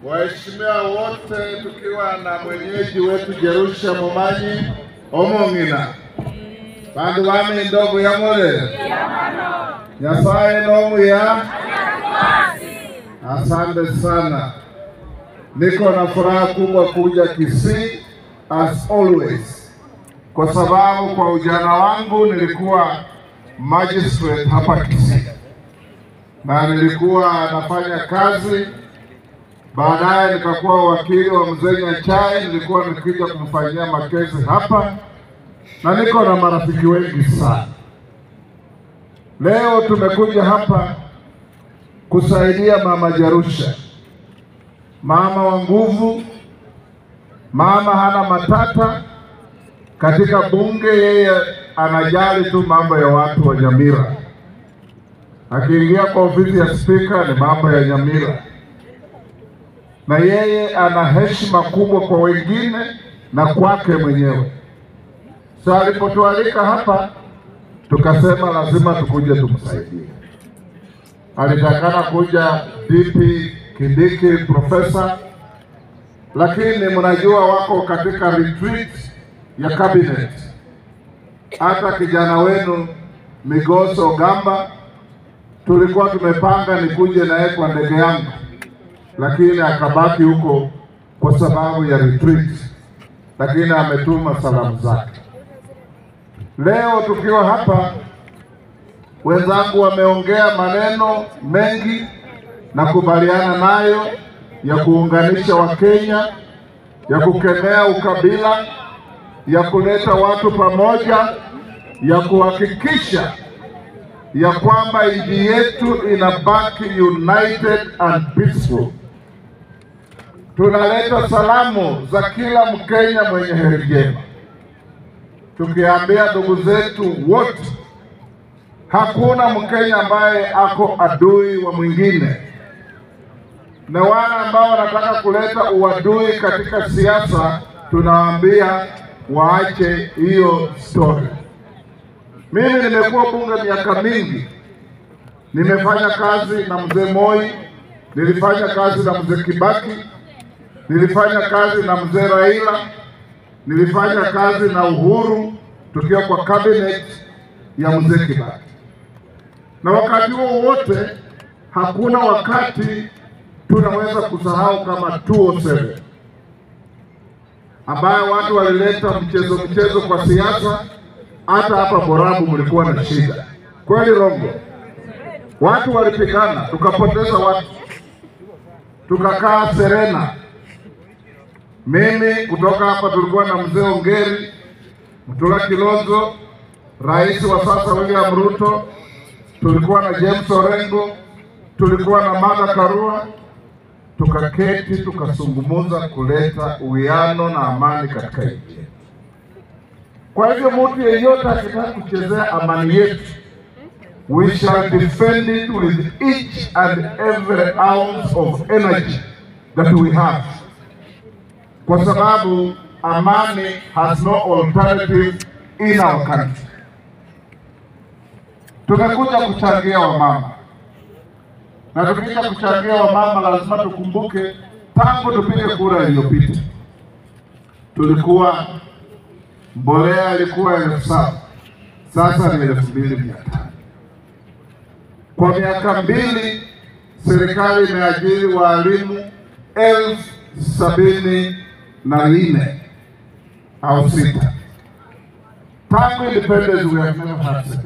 Waheshimiwa wote, tukiwa na mwenyeji wetu Jerusha Momanyi Omong'ina, bandu bami ndogo ya mole Nyasaye nomuya, asante sana. Niko na furaha kubwa kuja Kisii as always, kwa sababu kwa ujana wangu nilikuwa magistrate hapa Kisii na nilikuwa nafanya kazi. Baadaye nikakuwa wakili wa Mzee Nyachae, nilikuwa nikija kumfanyia makesi hapa, na niko na marafiki wengi sana. Leo tumekuja hapa kusaidia Mama Jerusha, mama wa nguvu, mama hana matata katika bunge. Yeye anajali tu mambo ya watu wa Nyamira. Akiingia kwa ofisi ya spika ni mambo ya Nyamira, na yeye ana heshima kubwa kwa wengine na kwake mwenyewe. Sasa alipotualika hapa tukasema lazima tukuje tumsaidie. Alitakana kuja DP Kindiki profesa, lakini mnajua wako katika retreat ya cabinet. Hata kijana wenu Migoso Gamba tulikuwa tumepanga nikuje naye kwa ndege yangu, lakini akabaki huko kwa sababu ya retreat, lakini ametuma salamu zake. Leo tukiwa hapa, wenzangu wameongea maneno mengi na kubaliana nayo ya kuunganisha Wakenya, ya kukemea ukabila, ya kuleta watu pamoja, ya kuhakikisha ya kwamba nchi yetu inabaki united and peaceful. Tunaleta salamu za kila Mkenya mwenye heri njema, tukiambia ndugu zetu wote, hakuna Mkenya ambaye ako adui wa mwingine, na wale ambao wanataka kuleta uadui katika siasa tunawaambia waache hiyo story. Mimi nimekuwa bunge miaka mingi, nimefanya kazi na Mzee Moi, nilifanya kazi na Mzee Kibaki, nilifanya kazi na Mzee Raila, nilifanya kazi na Uhuru tukiwa kwa cabinet ya Mzee Kibaki. Na wakati huo wote hakuna wakati tunaweza kusahau kama 2007 ambayo watu walileta mchezo kwa siasa. Hata hapa Borabu mlikuwa na shida kweli, Rongo, watu walipigana, tukapoteza watu, tukakaa Serena. Mimi kutoka hapa tulikuwa na Mzee Ongeri, Mtula Kilonzo, rais wa sasa William Ruto, tulikuwa na James Orengo, tulikuwa na Martha Karua. Tukaketi tukazungumza kuleta uwiano na amani katika nchi. Kwa hivyo mtu yeyote akitaka kuchezea amani yetu, we shall defend it with each and every ounce of energy that we have, kwa sababu amani has no alternative in our country. Tumekuja kuchangia wamama, na tukija kuchangia wamama lazima tukumbuke tangu tupige kura iliyopita tulikuwa mbolea ilikuwa 7,000, sasa ni 2,500. Kwa miaka 2 serikali imeajiri walimu 74,000 au 6. Tangu independence we have never had such.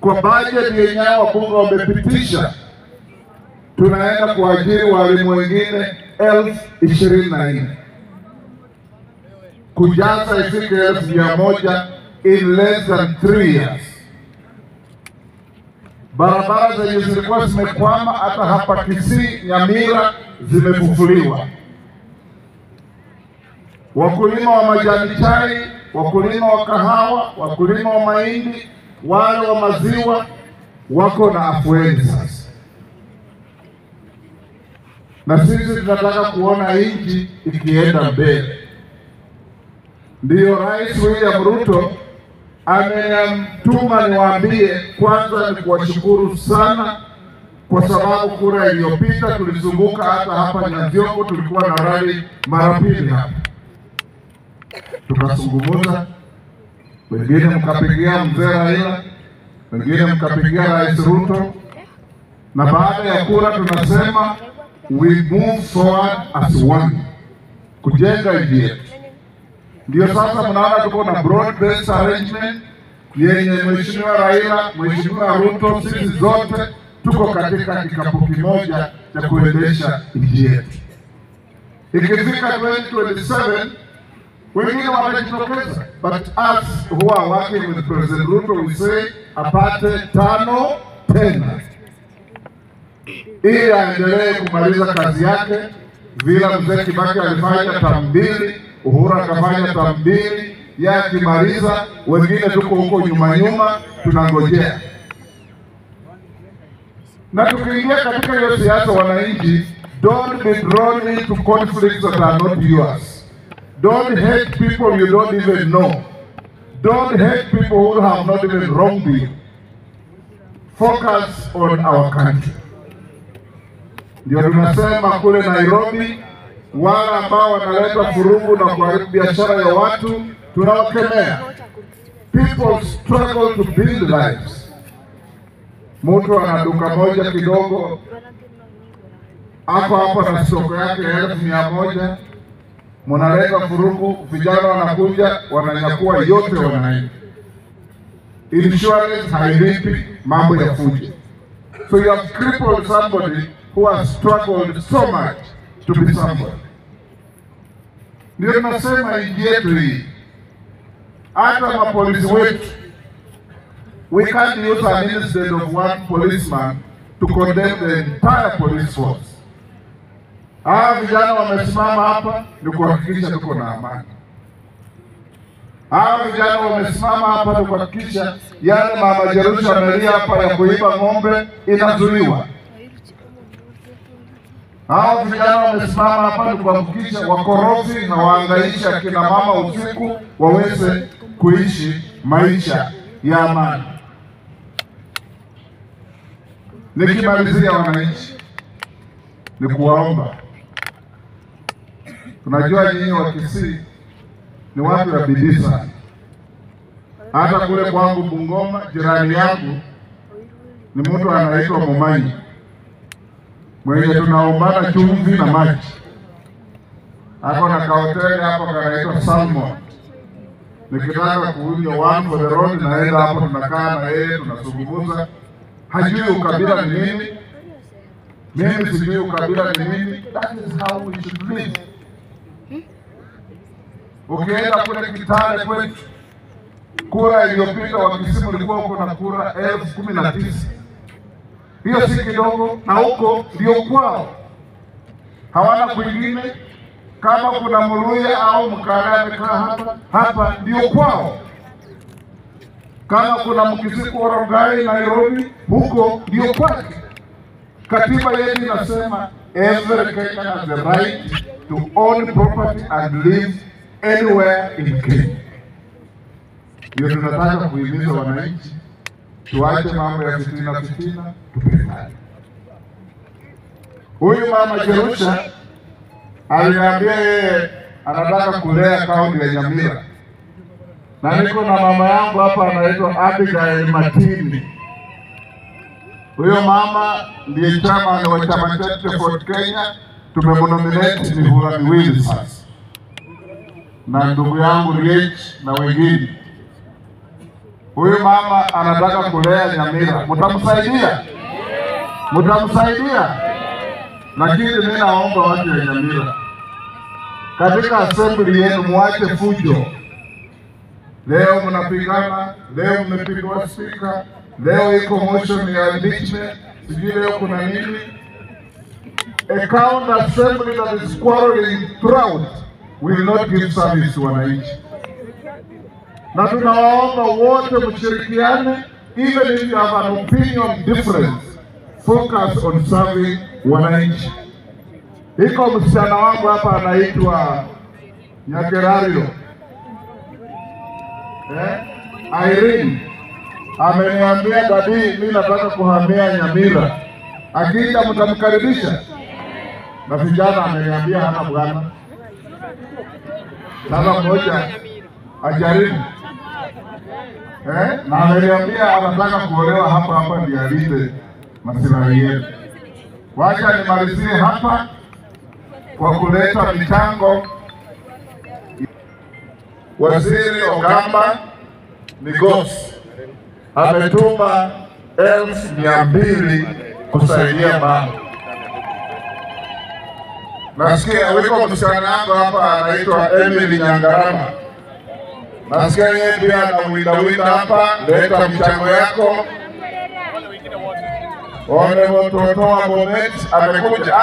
Kwa budget yenyewe wabunge wamepitisha, tunaenda kuajiri walimu wengine 24,000, kujaza ifike 100,000 in less than 3 years. Barabara zenye zilikuwa zimekwama hata hapa Kisii, Nyamira zimefufuliwa. Wakulima wa majani chai, wakulima wa kahawa, wakulima wa mahindi, wale wa maziwa wako na afueni sasa. Na sisi tunataka kuona nchi ikienda mbele. Ndiyo Rais William Ruto amenituma niwaambie, kwanza ni kuwashukuru sana kwa sababu kura iliyopita tulizunguka hata hapa Nyanziongo, tulikuwa na rally mara pili hapa, tukazungumza, wengine mkapigia mzee Raila, wengine mkapigia Rais Ruto, na baada ya kura tunasema we move forward as one kujenga nchi yetu. Ndio sasa mnaona tuko na broad based arrangement yenye Mheshimiwa Raila, Mheshimiwa Ruto, sisi zote tuko katika kikapu kimoja cha kuendesha nchi yetu. Ikifika 2027 wengine watajitokeza, but us who are working with President Ruto we say apate 5 tena ili aendelee kumaliza kazi yake vile mzee Kibaki alifanya term 2, Uhuru akafanya term 2, yeye akimaliza, wengine tuko huko nyuma nyuma tunangojea. Na tukiingia katika hiyo siasa, wananchi, don't be drawn into conflicts that are not yours. Don't hate people you don't even know. Don't hate people who have not even wronged you. Focus on our country. Ndio tunasema kule Nairobi, wale ambao wanaleta furugu na kuharibu biashara ya watu tunawakemea. People struggle to build lives. Mtu ana duka moja kidogo hapo hapo na soko yake 100,000, mnaleta furugu, vijana wanakuja wananyakua yote, wanaenda. Insurance hailipi, mambo ya fujo. So you have crippled somebody who has struggled so much to be somebody. Ndio tunasema nchi yetu hii, hata mapolisi wetu, we can't use an incident of one policeman to condemn the entire police force. Hawa vijana wamesimama hapa ni kuhakikisha tuko na amani. Hawa vijana wamesimama hapa ni kuhakikisha yale mama Jerusha amelia hapa ya kuiba ng'ombe inazuiwa. Hawa vijana wamesimama hapa ni kuhakikisha wakorofi na waangaisha kina mama usiku waweze kuishi maisha ya amani. Nikimalizia wananchi, ni kuwaomba. Tunajua nyinyi wa Kisii ni watu wa bidii sana. Hata kule kwangu Bungoma, jirani yangu ni mtu anaitwa Momanyi, mwenye tunaombana chumvi na maji. Ako na kahoteli hapo kanaitwa Salmon. Nikitaka kunywa one for the road naenda hapo, tunakaa na yeye tunazungumza. Hajui ukabila ni nini, mimi sijui ukabila ni nini. That is how we should live. Ukienda kule Kitale kwetu, kura iliyopita wa Kisii ulikuwa uko na kura 19,000. Hiyo si kidogo, na huko ndio kwao, hawana kwingine. Kama kuna Mluya au Mkale amekaa hapa, hapa ndio kwao. Kama kuna Mkisii Rongai Nairobi, huko ndio kwake. Katiba yetu inasema every Kenyan has the right to own property and live anywhere in Kenya. Ndio tunataka kuhimiza wananchi tuache mambo ya fitina fitina, tupendane. Huyu mama Jerusha aliniambia yeye anataka kulea kaunti ya Nyamira, na niko na mama yangu hapa anaitwa Abigail Matini. Huyo mama ndiye chama wa chama chetu cha Ford Kenya, tumemnominate mihula miwili sasa, na ndugu yangu Riech na wengine. Huyu mama anataka kulea Nyamira, mtamsaidia? Mtamsaidia? Lakini mimi naomba watu wa Nyamira, katika assembly yenu muache fujo. Leo mnapigana, leo mmepigwa speaker, leo iko motion ya impeachment, sijui leo kuna nini. A county assembly that is quarreling throughout will not give service to wananchi. Na tunawaomba wote mshirikiane, even if you have an opinion difference, focus on serving wananchi. Iko msichana wangu hapa anaitwa Nyakerario, Irene, ameniambia dadi, mimi nataka kuhamia Nyamira. Akija mtamkaribisha? Na vijana ameniambia hana bwana. Sasa mmoja ajaribu. Na ameniambia anataka kuolewa hapa hapa ndiye alinde maslahi yetu. Wacha nimalizie hapa kwa kuleta michango. Waziri Ogamba Migos ametuma 200,000 kusaidia mama. Nasikia wiko msichana wangu hapa anaitwa Emily Nyangarama. Nasikia yeye pia anawinda hapa, leta mchango yako. Wale watoto wa Bomet amekuja.